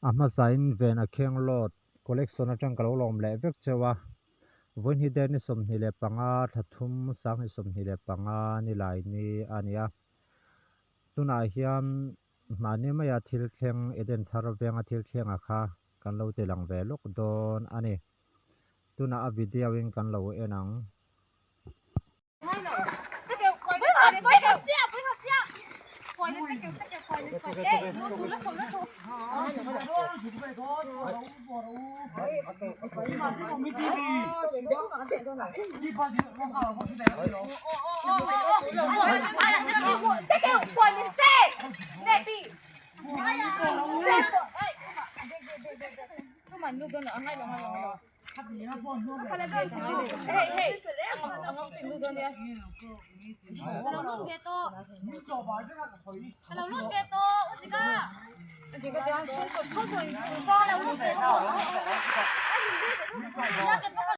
A hmasain ven a kheng lawt collection atang ka lo lawm leh vek cheu a, vawiin hi date ni 25 thla thum 2025 ni lai ni a ni a. Tunah hian mahni maia thil thleng Eden thar venga thil thlenga kha kan lo ti lang ve lawk dawn a ni. Tunah a video in kan lo en ang.